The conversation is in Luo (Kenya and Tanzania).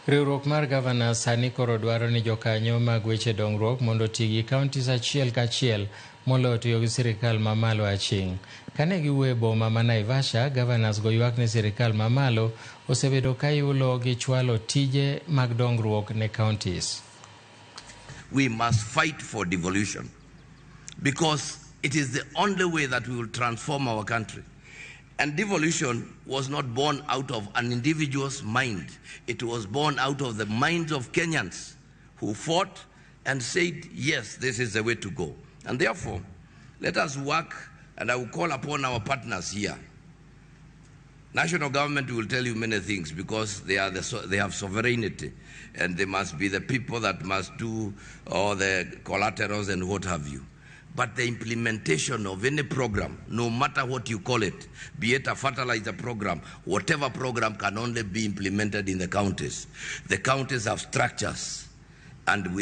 Riwruok mar gavana sani koro dwaro ni jokanyo mag weche dongruok mondo oti gi counties achiel kachiel moloyo tiyo gi sirikal mamalo aching'. Kane giwuoyo e boma ma Naivasha, governors go ywak ni sirikal mamalo osebedo ka yulo gi chwalo tije mag dongruok ne counties. We must fight for devolution because it is the only way that we will transform our country. And devolution was not born out of an individual's mind. It was born out of the minds of Kenyans who fought and said, yes, this is the way to go. And therefore, let us work, and I will call upon our partners here. National government will tell you many things because they have sovereignty, and they must be the people that must do all the collaterals and what have you. But the implementation of any program, no matter what you call it, be it a fertilizer program, whatever program can only be implemented in the counties. The counties have structures, and with